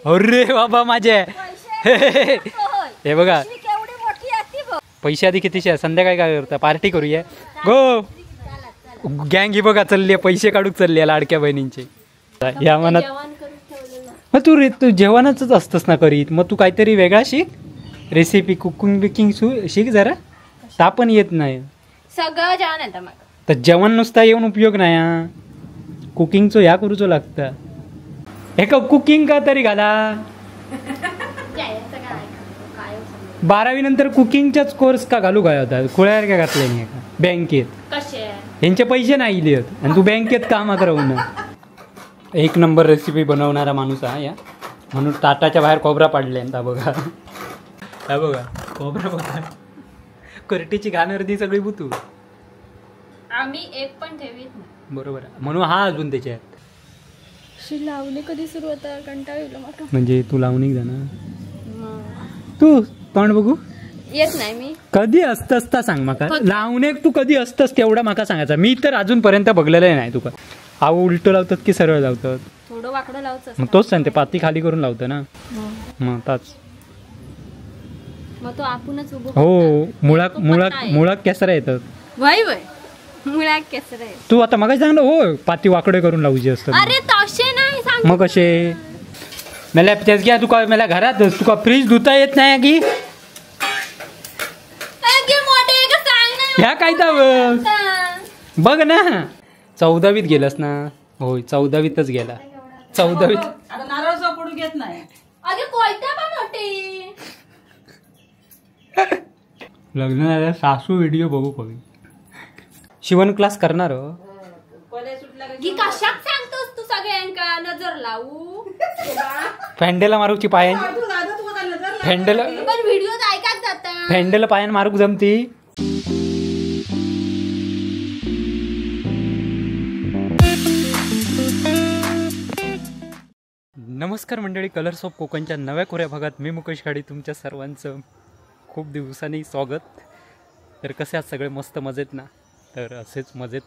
अरे बाबा माझे हे बघा पैसे आधी कितीशे. संध्याकाळी काय करता? पार्टी करूया. गो गँग ही बघा चालली आहे, पैसे काढूक चालली आहे लाडक्या बहिणींचे. या मनात मग तू रे तू जेवणाच असतंस ना करीत, मग तू काहीतरी वेगळा शिक, रेसिपी कुकिंग बिकिंग शिक जरा. ता पण येत नाही सगळं जेवण येतं मग. तर जेवण नुसता येऊन उपयोग नाही हा, कुकिंगचो ह्या करूचो लागता. हे का कुकिंग का तरी घाला. 12वी नंतर कुकिंगचाच कोर्स का घालू काय होता? खुळ्यावर काय घातले नाही का बँकेत? यांचे पैसे नाही लिहत आणि तू बँकेत कामाक राहून. एक नंबर रेसिपी बनवणारा माणूस हा या, म्हणून ताटाच्या बाहेर कोबरा पाडले. ता बघा, हा बघा कोबरा बघा, करटीची घाण अर्धी सगळी बुतू. आम्ही एक पण ठेवीत नाही. बरोबर, म्हणून हा अजून त्याच्यात लावणी कधी सुरू होता कंटाळा येईल माका. म्हणजे तू लावणी जाणार? तू तोंड बघू येत नाही मी. कधी असतस ता सांग माका, लावणेक तू कधी असतस तेवढा माका सांगायचा. मी तर अजूनपर्यंत बघलेलं नाही तुका. आव उलट लावतात की सरळ लावतात? थोडं वाकडं लावतात. मग तोच सांगते, पाती खाली करून लावतं ना. मग ताच मग तो आपणच उभं. हो, मुळाक मुळाक मुळाक केसरा येतात. वय वय मुळाक केसरा. तू आता मगाशी सांगलं हो पाती वाकडे करून लावूची असतात. अरे तसे नाही सांग. मग कसे मला तेच घ्या तुका, मला घरात तुका फ्रीज धुता येत नाही की ह्या काय बघ ना. 14वीत गेलास ना? होय 14वीतच गेला. 14वीत लग्न झाल्या सासू व्हिडिओ बघू कवी. शिवण क्लास करणार हो. कशाक सांगतोस तू सगळ्यांका नजर लावू? फॅन्डेला मारूची पायान, फॅन्डेला पण व्हिडिओ ऐकाच जाता. फॅन्डेला पायान मारूक जमती. नमस्कार मंडळी, कलर्स ऑफ कोकणच्या नव्या कोऱ्या भागात मी मुकेश खाडी तुमच्या सर्वांचं खूप दिवसांनी स्वागत. तर कसे आज सगळे मस्त मजेत ना? तर असेच मजेत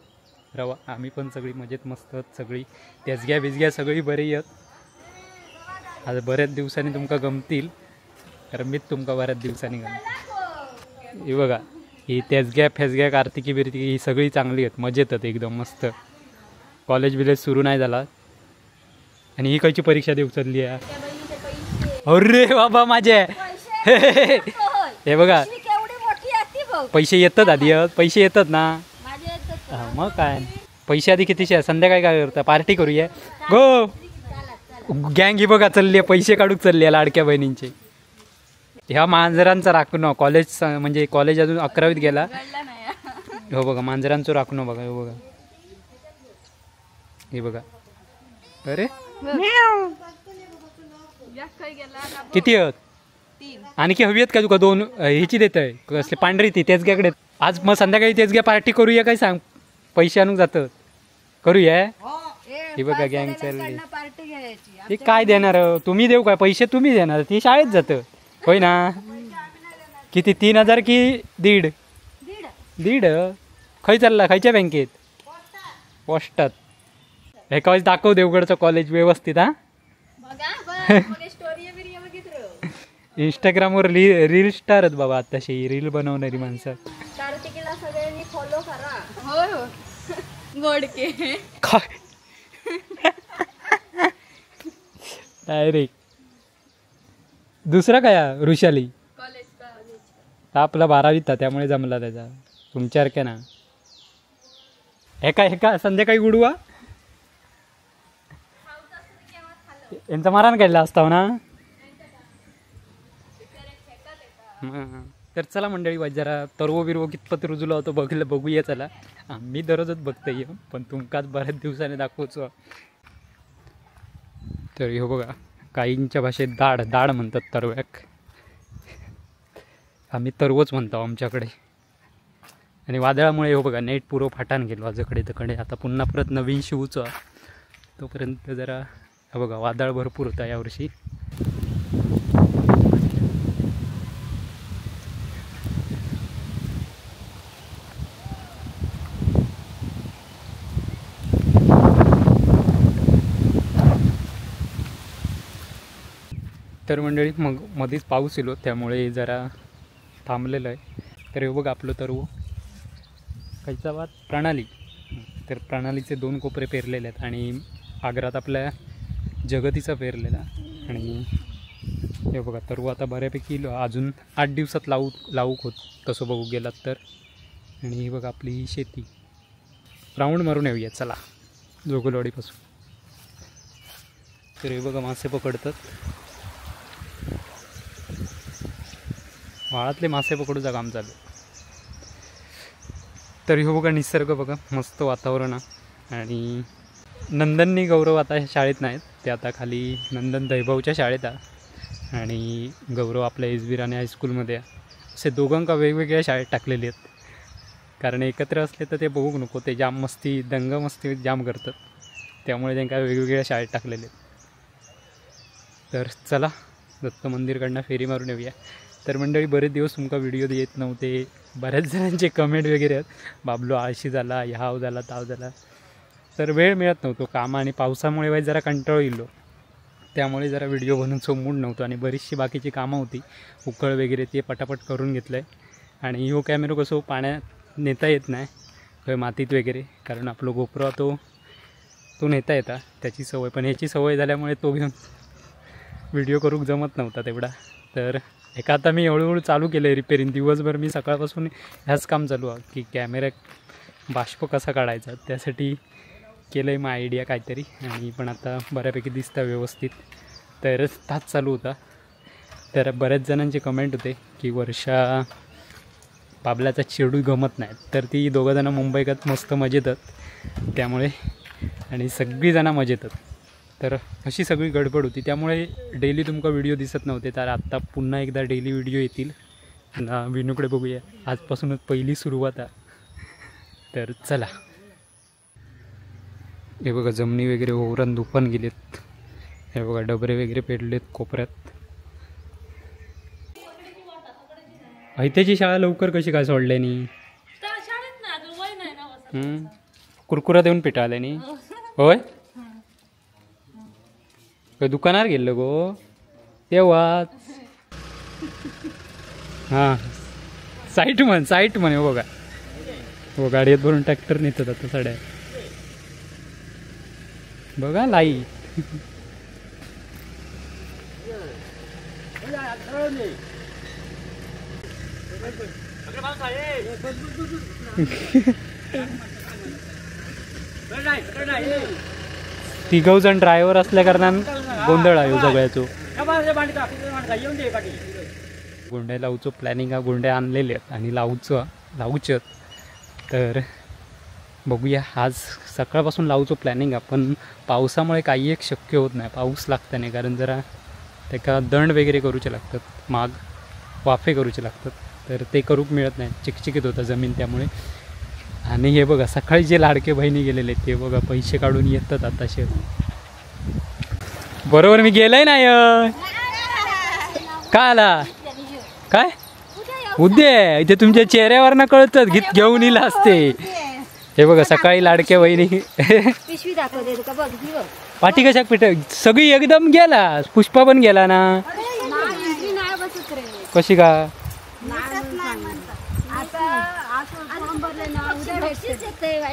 रवा, आम्ही पण सगळी मजेत मस्त, सगळी तेजग्या बिजग्या सगळी बरी आहेत. आज बऱ्याच दिवसांनी तुमका गमतील, कारण मीच तुमका बऱ्याच दिवसांनी गमतील. हे बघा ही तेजग्या फेजग्या कार्तिकी बिर्तिकी ही सगळी चांगली आहेत, मजेत आहेत एकदम मस्त. कॉलेज बिलेज सुरू नाही झाला. आणि ही खयची परीक्षा देऊ चालली आहे? अरे बाबा माझे हे बघा पैसे येतात आधी, पैसे येतात ना. मग काय पैसे आधी कितीशे. संध्याकाळी काय करता? पार्टी करूया. गो गँग ही बघा चालली आहे, पैसे काढूक चालली आहे लाडक्या बहिणींचे. ह्या मांजरांचा राखणं कॉलेज म्हणजे कॉलेज अजून 11वीत गेला. हो बघा मांजरांचं राखणं बघा, हो बघा, हे बघा. अरे किती आहेत? आणखी हवी आहेत का तुका? दोन ह्याची देत आहे कसले पांढरी ती तेजग्याकडे. आज मग संध्याकाळी तेजग्या पार्टी करूया काय सांग? पैसे आणून जात करूया. ही बघा गँग चालली. ते काय देणार तुम्ही? देऊ काय पैसे? तुम्ही देणार, ती शाळेत जात होय ना. किती 3000 की 1.5? 1.5. खय चालला? खयच्या बँकेत? पोस्टात. हे काय दाखव देवगडचं कॉलेज व्यवस्थित. हा इंस्टाग्रामवर रील स्टार आहेत बाबा आताशी, रील बनवणारी माणसं. कार्तिकीला सगळ्यांनी फॉलो करा. हो हो गोडके काय डायरेक्ट. दुसरा काय ऋषाली आपला 12वीत त्यामुळे जमला त्याचा, तुमच्यासारख्या ना. हे काय हे का संध्याकाळी गुडवा यांचा मारान काढला असता ना. तर चला मंडळी, वाज जरा तरवो बिरवो कितपत रुजलो होतो बघलं बघूया. चला मी दररोजच बघतोय पण तुमकाच बऱ्याच दिवसाने दाखवतो. तर हो बघा काहींच्या भाषेत दाड दाड म्हणतात तरव्याक, आम्ही तरवोच म्हणतो आमच्याकडे. आणि वादळामुळे हो बघा नेट पुरं फाटान गेलो आजकडे तकडे. आता पुन्हा परत नवीन शिवचो, तोपर्यंत जरा हा बघा वादळ भरपूर होता यावर्षी. तर मंडळी मग मध्येच पाऊस येलो त्यामुळे जरा थांबलेलं आहे. तर हे बघ आपलं तरवं खायचा वाद प्रणाली. तर प्रणालीचे 2 कोपरे पेरलेले आहेत आणि आग्रात आपल्या जगतीचा पेरलेला. आणि हे बघा तरवं आता बऱ्यापैकी अजून 8 दिवसात लावूक होत तसं बघू गेलात तर. आणि हे बघा आपली ही शेती. राऊंड मारून येऊया चला जोगलवाडीपासून. तर हे बघा मासे पकडतात, वाळातले मासे पकडूचा काम चालू. तर हे बघा निसर्ग बघा मस्त वातावरण आहे. आणि नंदननी गौरव आता शाळेत नाहीत, ते आता खाली नंदन दैभवच्या शाळेत आहे आणि गौरव आपल्या एस बी राणे हायस्कूलमध्ये आहे. असे दोघांका वेगवेगळ्या शाळेत टाकलेले आहेत, कारण एकत्र असले तर ते बघू नको, ते जाम मस्ती दंग मस्ती जाम करतात, त्यामुळे त्यांना वेगवेगळ्या शाळेत टाकलेले आहेत. तर चला दत्त मंदिरकडनं फेरी मारून येऊया. तर मंडळी बरेच दिवस तुमका व्हिडिओ येत नव्हते, बऱ्याच जणांचे कमेंट वगैरे आहेत, बाबलो आळशी झाला, ह्याव झाला, ताव झाला. तर वेळ मिळत नव्हतो काम आणि पावसामुळे वाई जरा कंटाळू इलो, त्यामुळे जरा व्हिडिओ बनवून मूड नव्हतो. आणि बरीचशी बाकीची कामं होती, उकळ वगैरे ते पटापट करून घेतलं आहे. आणि ह्यो कॅमेरो कसं पाण्यात नेता येत नाही मातीत वगैरे, कारण आपलं गोप्रो तो नेता येता त्याची सवय, पण ह्याची सवय झाल्यामुळे तो घेऊन व्हिडिओ करूक जमत नव्हता तेवढा. तर एका आता मी हळूहळू चालू केलं आहे रिपेरिंग, दिवसभर मी सकाळपासून ह्याच काम चालू आहे की कॅमेरा बाष्प कसा काढायचा त्यासाठी केलं आहे मग आयडिया काहीतरी. आणि पण आता बऱ्यापैकी दिसतं व्यवस्थित, तरच ताच चालू होता. तर बऱ्याच जणांचे कमेंट होते की वर्षा बाबल्याचा चेडू गमत नाही, तर ती दोघंजणं मुंबईत मस्त मजेतात त्यामुळे, आणि सगळीजणं मजेतात. तर अशी सगळी गडबड होती, त्यामुळे डेली तुमका व्हिडिओ दिसत नव्हते. तर आत्ता पुन्हा एकदा डेली व्हिडिओ येतील. विनूकडे बघूया, आजपासूनच पहिली सुरुवात आहे. तर चला हे बघा जमिनी वगैरे ओवरण दुपान गेलेत, हे बघा डबरे वगैरे पेटलेत कोपऱ्यात. ऐत्याची शाळा लवकर कशी काय सोडल्यानी, कुरकुरा देऊन पिटाळल्यानी होय, दुकानावर गेलो गो तेव्हाच. हां साईट म्हण, साईट म्हण. हो बघा हो गाडीत भरून ट्रॅक्टर नेतात आता साड्या बघा लाई. तिघव जण ड्रायव्हर असल्या कारणान गोंधळ आहे सगळ्याचो. गोंड्या लावचो प्लॅनिंग, गोंड्या आणलेले आहेत आणि लावूच. तर बघूया आज सकाळपासून लावचो प्लॅनिंग, पण पावसामुळे काही एक शक्य होत नाही, पाऊस लागता नाही, कारण जरा त्याका दंड वगैरे करूचे लागतात, माग वाफे करूचे लागतात, तर ते करूक मिळत नाही, चिकचिकीत होतं जमीन त्यामुळे. आणि हे बघा सकाळी जे लाडके बहिणी गेलेले ते बघा पैसे काढून येतात आताशे. बरोबर मी गेलंय नाही का आला काय उद्या इथे तुमच्या चेहऱ्यावर ना कळतात घेत घेऊन येईल असते. हे बघा सकाळी लाडके बहिणी पिशवी दाखवते तुका बघ, ही बघ पाठी कशाक पिठ सगळी एकदम गेला, पुष्पा पण गेला ना कशी का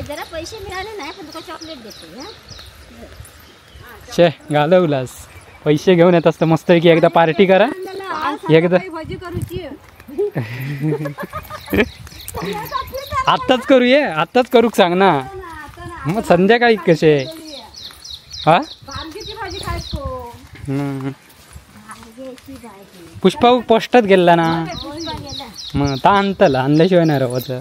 जरा पैसे मिळाले नाही पण तुका चॉकलेट देते. शे घालवलास, पैसे घेऊन येत असतं मस्त की एकदा पार्टी करा, एकदा आत्ताच करूया, आत्ताच करूक सांग ना, मग संध्याकाळी कसे. हा पुष्पा पोस्टात गेला ना मग ता आणतला, आणल्याशिवाय नाही रवाचं.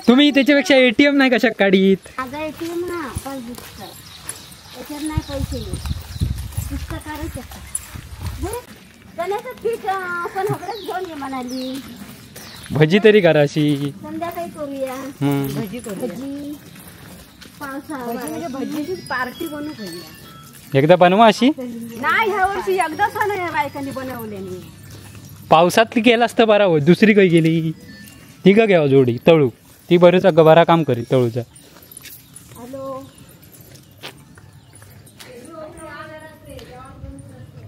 तुम्ही त्याच्यापेक्षा एटीएम नाही कशा काढीत? भजी तरी करा अशी संध्याकाळी करूया भजी, भजीची पार्टी बनवू एकदा बनवा अशी. नाही ह्या वर्षी एकदाच नाही बायकांनी बनवले, पावसातली केलं असतं बरं हो. दुसरी काही गेली ती का घ्यावं जोडी तळू, ती बरंच बरा काम करीत तळूचा.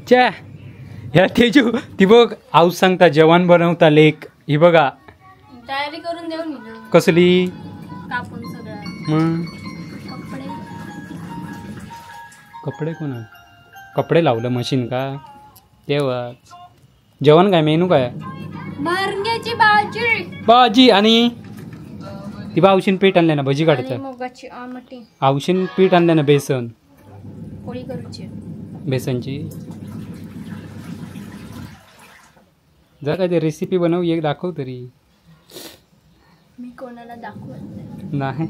च्या ह्या तेजू ती बघ आऊस सांगता जेवण बनवता लेक ही बघा तयारी करून देऊन कसली कापून सगळं. मग कपडे कपडे कोणा कपडे लावलं मशीन का तेव्हाच. जेवण काय मेनू काय? भरंग्याची भाजी भाजी आणि ती बा आवशीन पीठ आणले ना भजी काढतात. मुगाची आमटी. आवशीन पीठ आणले ना बेसन पोळी करूची बेसनची. जा काय ते रेसिपी बनव एक दाखव तरी. मी कोणाला दाखवत नाही,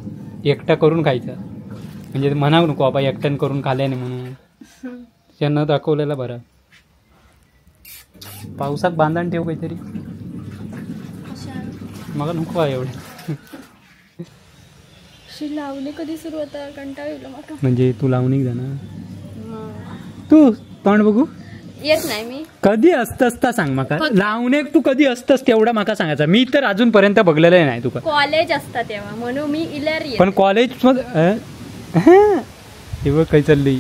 एकटा करून खायचा म्हणजे म्हणावं नको बाबा एकट्यानं करून खाल्ले नाही म्हणून, त्यांना दाखवलेला बरा. पावसात बांधण ठेव काहीतरी मग नको आहे एवढे. लावणी कधी सुरू होता कंटाळा येईल माका. म्हणजे तू लावणी जाणार तू तोंड बघू येत नाही मी. कधी असतस ता सांग माका, लावणेक तू कधी असतस तेवढा माका सांगायचा. मी तर अजूनपर्यंत बघलेलं नाही तुका. कॉलेज असता तेव्हा म्हणून मी इल्यार. पण कॉलेज मध्ये हे बघ काही चालली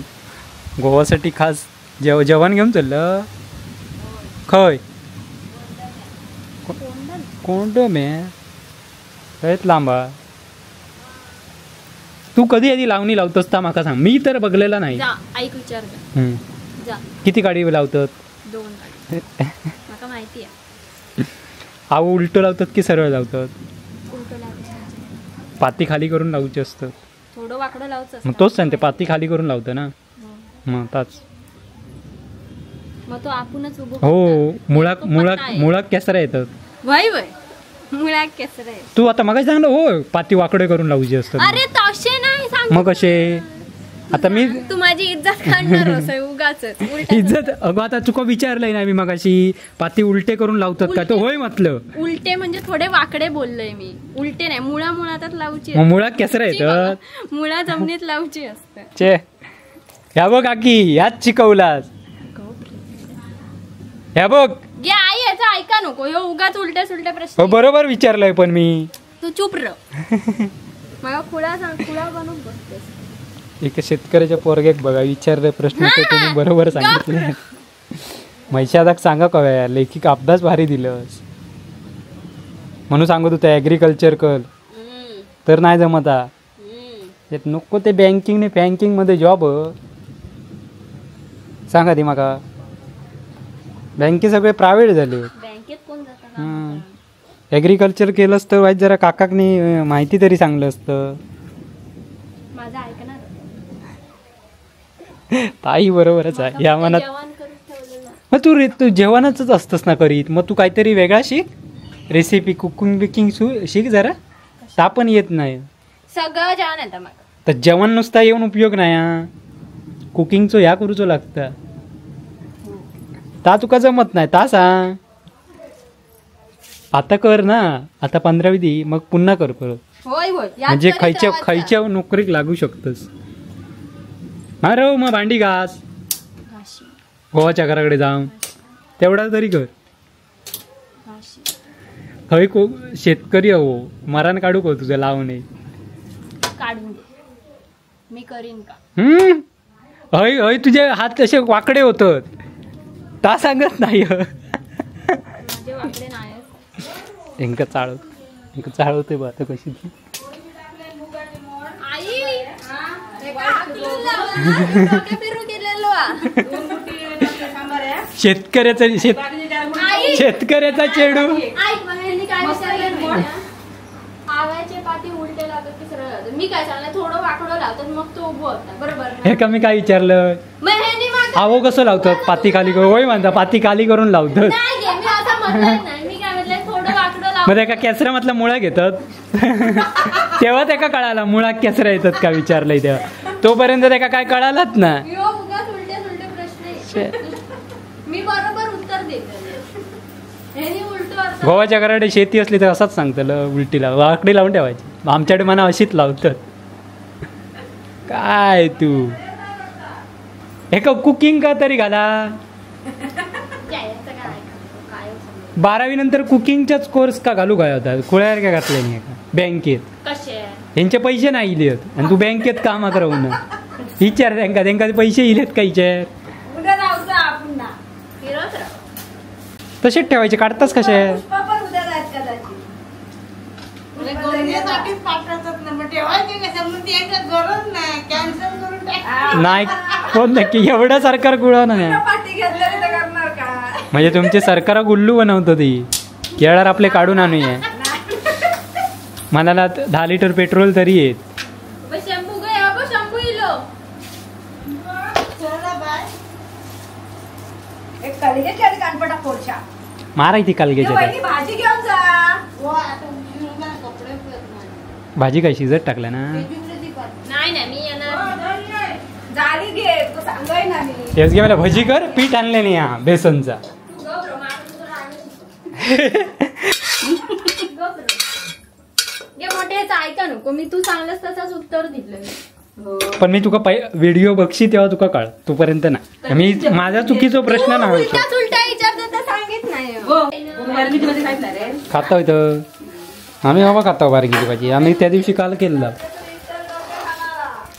गोवासाठी खास जेवण घेऊन चाललं. खय कोणतं मे लयच लांबा. तू कधी आधी लावणी लावतस ता माका सांग, मी तर बघलेला नाही. ऐक विचार किती गाडी लावतात? 2 गाडी. माका माहिती आहे. आव उलट लावतात की सरळ लावतात? उलट लावतात. पाती खाली करून लावूची असतं, थोडं वाकडं लावचं. मग तोच सांगते पाती खाली करून लावतं ना मग ताच. मग तो आपणच उभो. हो मुळाक मुळाक मुळाक केसरा येतात. वय वय मुळाक केसरा. तू आता मगाशी सांगलं हो पाती वाकडे करून लावूची असतात. अरे तसे नाही सांग. मग कसे आता मी तू माझी इज्जत काढणार उगाच. इज्जत अगं आता तुका विचारलंय ना मी मगाशी पाती उलटे करून लावतात का, तो होय म्हटलं. उलटे म्हणजे थोडे वाकडे बोललोय मी, उलटे नाही. मुळा मुळातच लावची. मुळात केसरा येतात. मुळा जमिनीत लावची असते. चे ह्या बघ काकी ह्याच शिकवलास. ह्या बघ गे आई याचा ऐका नको, ह्यो उगाच उलटे सुलटे प्रश्न. हो बरोबर विचारलंय पण मी. तू चुप रह. मला खुळा सांग, खुळा बनवून बसतेस. एका शेतकऱ्याच्या पोरग्याक बघा विचारले प्रश्न ते तुम्ही बरोबर सांगितले. म्हैशादाक सांगा कव्या लेखिक अभ्यास भारी दिलंस म्हणून सांगत होतं ॲग्रिकल्चर कर तर नाही जमता. नको ते बँकिंग ने बँकिंगमध्ये जॉब सांगा ती माका. बँके सगळे प्रायव्हेट झाले. बँकेत कोण जातं? ॲग्रिकल्चर केलंस तर वाईट जरा काकाकनी माहिती तरी सांगलं असतं. माझं ऐकणार ताई बरोबरच आहे या मनात. मग तू रे तू जेवणाचंच असतंस ना करीत, मग तू काहीतरी वेगळा शिक, रेसिपी कुकिंग बिकिंग शिक जरा. ता पण येत नाही सगळं जेवण येतं मग. तर जेवण नुसता येऊन उपयोग नाही, कुकिंगचो ह्या करूचो लागता. ता तुका जमत नाही ता सांग. आता कर ना, आता 15वी दी मग पुन्हा कर परत. म्हणजे खयच्या खयच्या नोकरीक लागू शकतस. अरे मग भांडी घास गोवाच्या घराकडे जाऊन तेवढा तरी कर. हय को शेतकरी हो मरण काढू को तुझं लावणे काढून दे मी करीन का. हय हय तुझे हात असे वाकडे होतात ता सांगत नाही. इंका चाळव इंका चाळवते बा आता कशी ती. शेतकऱ्याचा शेतकऱ्याचा चेडू. पाती उलटे लावतात की सरळ लावतात? मी काय सांगणार, थोडं वाकडं लावतात मग तो उभं होता बरोबर. हे का मी काय विचारलं? आवो कसं लावतात पाती खाली करून? होय म्हणता पाती खाली करून लावतात. मग एका केसऱ्यामधला मुळा घेतात तेव्हा त्याका कळाला मुळा केसऱ्या येतात का विचारलंय तेव्हा. तोपर्यंत त्याका काय कळालाच ना. मी बरोबर उत्तर देते. गोवाच्या घराकडे शेती असली तर असाच सांगतलं उलटीला वाकडी लावून ठेवायची. आमच्याकडे म्हणा अशीच लावतात. काय तू हे कुकिंग का तरी घाला. 12वी नंतर कुकिंगचाच कोर्स का घालू काय होता? कुळ्यावर काय घातले नाही का बँकेत यांचे पैसे नाही इलेत आणि तू बँकेत कामाक राहून विचार त्यांका त्यांका पैसे इलेत का विचार. तसेच ठेवायचे, काढताच कसे? नाही कोण नक्की एवढं सरकार गुळा नाही, म्हणजे तुमचे सरकार गुल्लू बनवतो ती येणार आपले काढून आणूया. म्हणाला 10 लिटर पेट्रोल तरी येत. मारायची कालगेच्या भाजी घेऊन जा. भाजी काय शिजत टाकला ना? नाही नाही मी येणार जाली घे तू सांगाय ना मी. हेच घे मला भजी कर, पीठ आणले नाही हा बेसनचा. मोठे ऐका नको, मी तू सांगलंस तसाच उत्तर दिलं. पण मी तुका व्हिडिओ बघशी तेव्हा तुका कळ, तोपर्यंत ना मी माझा चुकीचा प्रश्न ना उलटा विचारतो तर सांगित नाही. खाता इथं आम्ही बाबा खाता बारगीची भाजी, आम्ही त्या दिवशी काल केलं.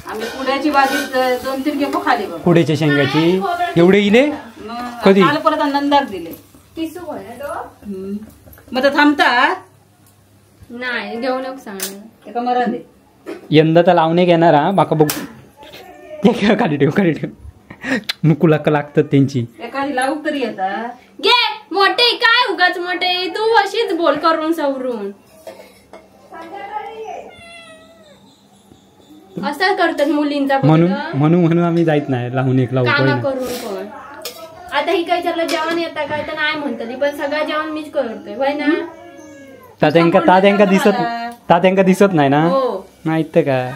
आम्ही कुड्याची भाजी 2-3 खेपो खाली. कुड्याच्या शेंगाची एवढे इले कधी परत नंदाक दिले. मग तर थांबता नाही घेऊ नको सांग मरा दे. यंदा तर लावणे घेणार हा माका बघ. खाली ठेव खाली ठेव, नुकू लागतात त्यांची. एखादी लावू तरी येतात घे मोठे काय उगाच मोठे तू अशीच बोल करून सवरून असं करतात मुलींचा म्हणून म्हणून म्हणून आम्ही जायत नाही लावून एक लावू काम करून. पण आता ही काय विचारलं जेवण येतं काय तर नाही म्हणतली, पण सगळं जेवण मीच करतोय होय ना. ता त्यांका दिसत नाही ना, नाही तर काय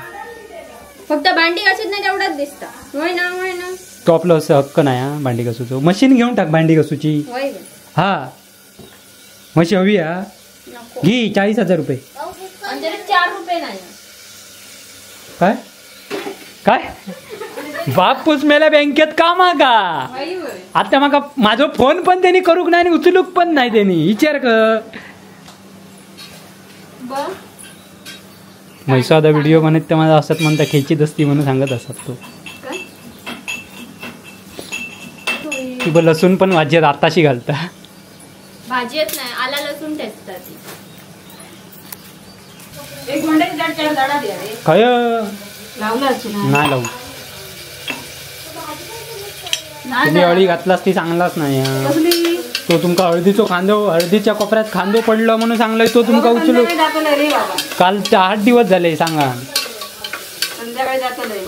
फक्त भांडी घासत नाही तेवढाच दिसता होय ना. होय ना, तो आपलं असं हक्क नाही हा भांडी घासूचो. मशीन घेऊन टाक भांडी घासूची. हा मशीन हवी हा घे 40,000 रुपये. 4 रुपये नाही काय काय बापूस मेला बँकेत काम का आता माका माझो फोन पण त्यांनी करूक नाही आणि उचलूक पण नाही त्यांनी. विचार कर म्हैसादा व्हिडिओ म्हणत ते माझा असत म्हणता खेची दस्ती म्हणून सांगत असत तो. ती लसूण पण भाजीत आताशी घालता. भाजीत नाही आला लसूण टेचतात. एक मंडळी झाडा द्या रे. काय लावलं नाही लावू तुम्ही अळी घातलास ती चांगलाच नाही. तो तुमका हळदीचो खांदो हळदीच्या कोपऱ्यात खांदो पडलो म्हणून सांगलोय तो तुमका उचलू. काल 8 दिवस झाले सांगा. संध्याकाळी जातलंय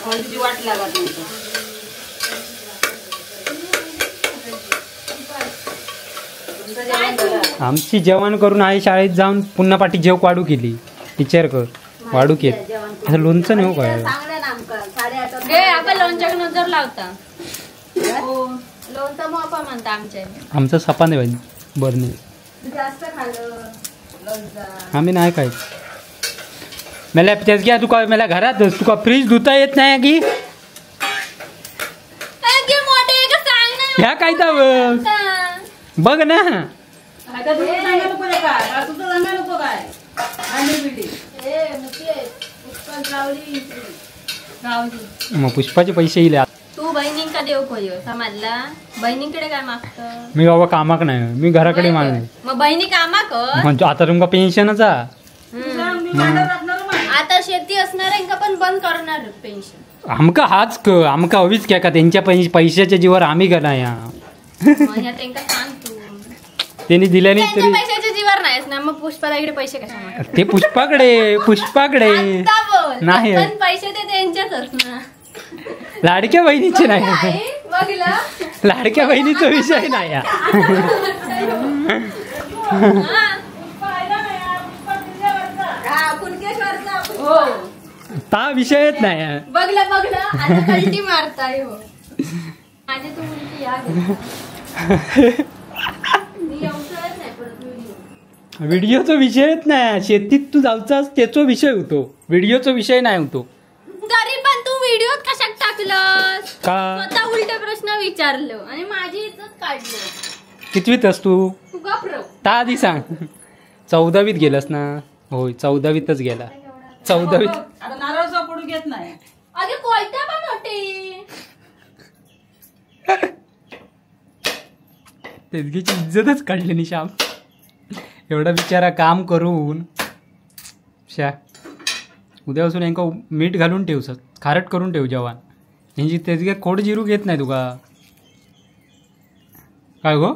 हळदीची वाट लागत नाही. आमची जेवण करून आई शाळेत जाऊन पुन्हा पाठी जेव वाढू केली. विचार कर वाढू केली असं लोणचं नाही हो काय. आपण लोणच्याक नजर लावता लोणचं मग आपण म्हणता आमच्या आमचं सपा नाही बरं नाही आम्ही नाही काय. मला तेच घ्या तुका मला घरात तुका फ्रीज धुता येत नाही की ह्या काय तर बघ ना. मग पुष्पाचे पैसे येईल. तू बहिणींका देव खोय समजला, बहिणीकडे काय मागत? मी बाबा कामाक नाही, मी घराकडे मागणे. मग बहिणी कामाक म्हणजे आता तुमका पेन्शनच. आता शेती असणार पण बंद करणार पेन्शन. आमका हाच क आमका हवीच काय का त्यांच्या पैशाच्या जीवावर आम्ही का नाही. सांग तू त्यांनी दिल्या नाही तरी पैशाच्या जीवावर नाहीच ना. मग पुष्पाकडे पैसे कशा? ते पुष्पाकडे पुष्पाकडे नाही पण पैसे ते त्यांच्याच ना. लाडक्या बहिणीचे नाही, लाडक्या बहिणीचा विषय नाही. ता विषयच नाही. बघलं बघलं आता कल्टी मारताय हो. माझे तू मुलगी या व्हिडिओचा विषयच नाही. शेतीत तू जाऊचास त्याचो विषय होतो, व्हिडिओचा विषय नाही होतो. तरी पण तू व्हिडिओत कशात टाकलंस का? स्वतः उलट प्रश्न विचारलं आणि माझी इज्जत काढली. कितवीत अस तू? तू गप्र ता आधी सांग. 14वीत गेलास ना? होय 14वीतच गेला. 14वीत आता नारळ पडू घेत नाही. अगे कोयता पण मोठी. तेजगीची इज्जतच काढली नि श्याम, एवढा बिचारा काम करून. श्या उद्यापासून यांका मीठ घालून ठेवू, खारट करून ठेवू जेवण. यांची तेजगे खोड जिरू घेत नाही तुका काय गो?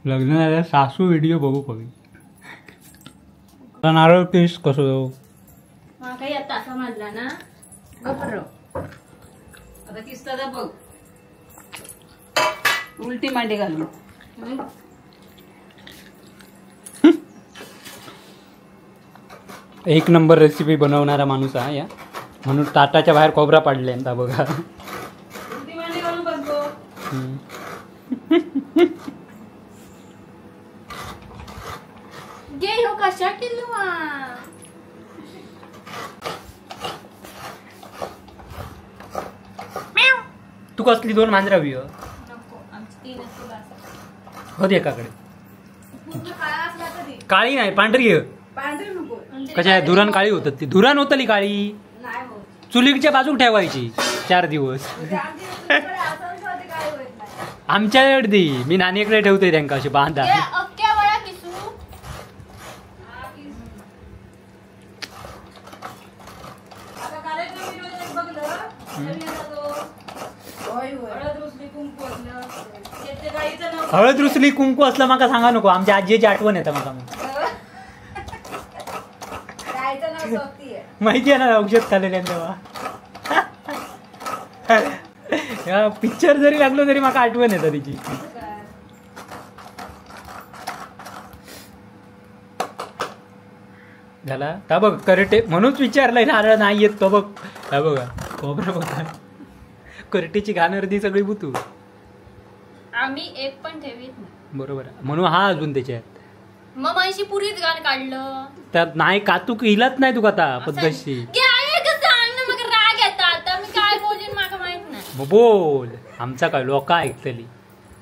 लग्न झाल्या सासू व्हिडिओ बघू कवी. नारळ पीस कसं काही आता असा म्हणला ना गप्र. आता किस्ता बघ उलटी मांडी घालून. एक नंबर रेसिपी बनवणारा माणूस आहे या, म्हणून ताटाच्या बाहेर कोबरा पाडले आता बघा. उलटी मांडी घालून बसतो. गे हो कशा केलं? तू कसली दोन मांजरा बी नको, आमची तीन हो एकाकडे. काळी नाही पांढरी. कशा धुरान काळी होतात ती, धुरान होतली काळी. चुलीच्या बाजूक ठेवायची 4 दिवस. आमच्या दी मी नानीकडे ठेवते त्यांका अशी बांधा. हळद रुसली कुंकू असलं माका सांगा नको, आमच्या आजीची आठवण येतं माका. माहिती आहे ना औषध खाल्लेले तेव्हा पिक्चर जरी लागलो तरी माका आठवण येतं तिची. झाला का बघ करटे, म्हणूनच विचारलंय नारळ नाही येत तो बघ. हा बघा खोबरं बघा, करटेची घाण अर्धी सगळी बुतू. आम्ही एक पण ठेवीत नाही. बरोबर, म्हणून हा अजून त्याच्यात मग म्हशी पुरीच घाण काढलं त्यात नाही कातूक इलाच नाही तुका आता पद्धतशी. मग राग येता आता मी काय बोलीन माका माहित नाही. मग बोल, आमचा काय लोक ऐकतली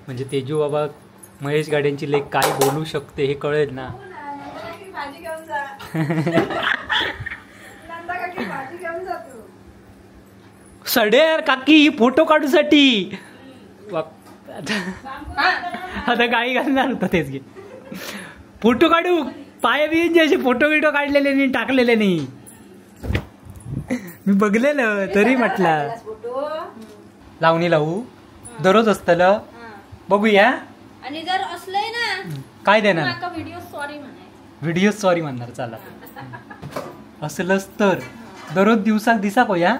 म्हणजे तेजू बाबा महेश गाड्यांची लेख काय बोलू शकते हे कळेल ना. सडेर काकी फोटो काढूसाठी आता गाई घालणार होता तेच घे. फोटो काढू पाय बी असे फोटो बिटो काढलेले नाही टाकलेले नाही, मी बघलेलं तरी म्हटलं लावणी लावू दररोज असतलं बघूया. आणि जर असलंय ना काय देणार व्हिडिओ सॉरी म्हणायचं, व्हिडिओ सॉरी म्हणणार. चला असलंच तर दररोज दिवसाक दिसाक होया,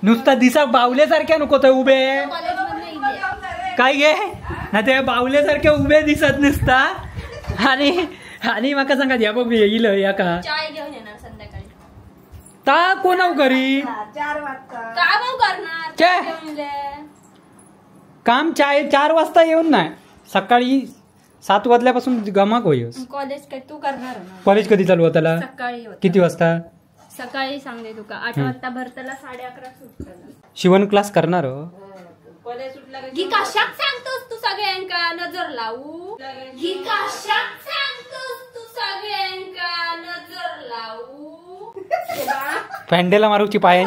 नुसता दिसाक बावल्यासारख्या नको ते उभे काय गे ना ते बावल्यासारख्या उभे दिसत नुसता. आणि आणि माका सांगा या बघ येईल या का चाय घेऊन येणार संध्याकाळी ता कोणाव करी 4 वाजता काम करणार काम चाय 4 वाजता येऊन नाही, सकाळी 7 वाजल्यापासून गमाक होईस. कॉलेज काय तू करणार? कॉलेज कधी चालू होताला? सकाळी. किती वाजता? सकाळी सांगते तुका 8 वाजता भरताला 11:30 सुटताला. शिवण क्लास करणार हो? ही कशाक सांगतोस तू सगळ्यांका नजर लावू, ही कशाक सांगतोस तू सगळ्यांका नजर लावू. फॅन्डेला मारूची पाय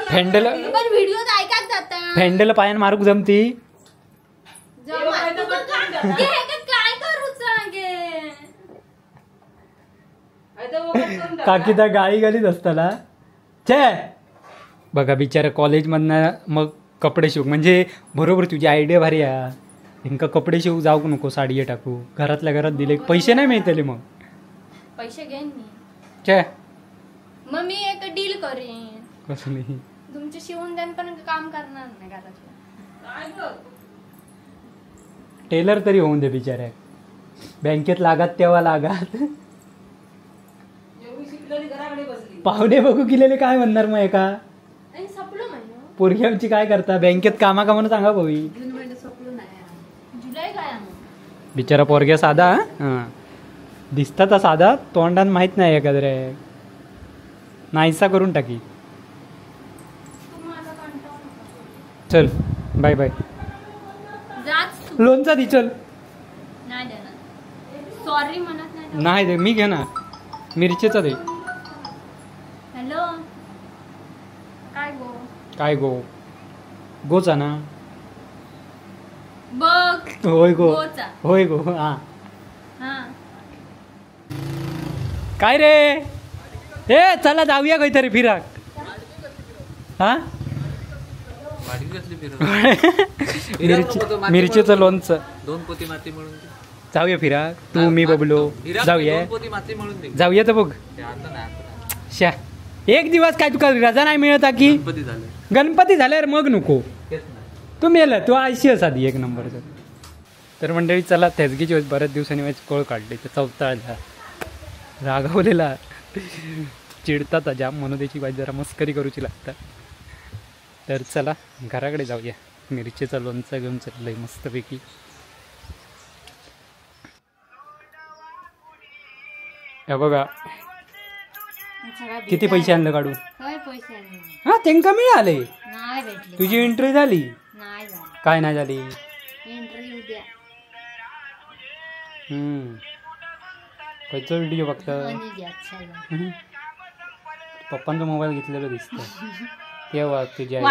फॅन्डेला पण व्हिडिओ ऐकात जाता. फॅन्डेला पायान मारूक जमती काय करू सांगे काकी त्या गाळी गालीच असताना. छे बघा बिचारा कॉलेजमधनं मग कपडे शिवू म्हणजे बरोबर तुझी आयडिया भारी आहे. हेंका कपडे शिवू जाऊ नको, साडी टाकू घरातल्या घरात दिले पैसे नाही मिळतले मग. पैसे घेईन मी. छे मग मी एक डील करीन. कसली? तुमचे शिवून द्यान पण काम करणार नाही घरातलं. टेलर तरी होऊन दे बिचाऱ्या, बँकेत लागात तेव्हा लागात. पाहुणे बघू गेलेले काय म्हणणार मग एका पोरगी आमची काय करता बँकेत कामा का म्हणून सांगा भाई. बिचारा पोरग्या साधा दिसता तर साधा, तोंडान माहित नाही एखाद्या नाहीसा करून टाकी. चल बाय बाय. लोणचा दी चल. सॉरी म्हणत नाही दे मी घे ना मिरचीचा दे. हॅलो काय गो? काय गो गोचा ना बघ. होय गो, होय गो. हा काय रे, ए चला जाऊया काहीतरी फिराक. हा मिरचीचं लोणचं 2 पोती माती म्हणून जाऊया फिराक. तू मी बबलो जाऊया, जाऊया तर बघ. शा एक दिवस काय तुका रजा नाही मिळत की गणपती झाल्यावर मग नको. तू मेलं तू आयशी असा एक नंबरचं. तर मंडळी चला त्याजगीची वेळेस बऱ्याच दिवसांनी वेळेस कळ काढली तर चौताळला रागावलेला चिडतात जाम म्हणून त्याची वाईट जरा मस्करी करूची लागतात. तर चला घराकडे जाऊया. मिरचीचा लोणचं घेऊन चाललंय मस्तपैकी. हे बघा किती पैसे आणले काढून. हा त्यांका मिळाले. तुझी एंट्री झाली काय नाही झाली? खयचो व्हिडिओ बघता? पप्पांचा मोबाईल घेतलेला दिसतो तेव्हा तुझ्या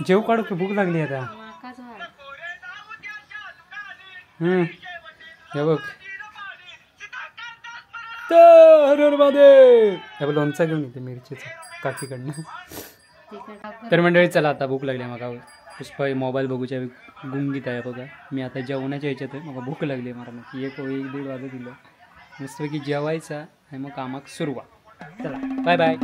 जेव काढू की भूक लागली आता. हे बघ तर मध्ये लोणचा घेऊन येते मिरचीचा काकीकडनं. तर मंडळी चला आता भूक लागली माका. पुष्पा मोबाईल बघूच्या गुंगीत आहे बघा. मी आता जेवणाच्या ह्याच्यात आहे, मला भूक लागली आहे. मला 1 1.5 वाजत दिलं मस्तपैकी जेवायचा आणि मग कामाक सुरुवात. चला बाय बाय.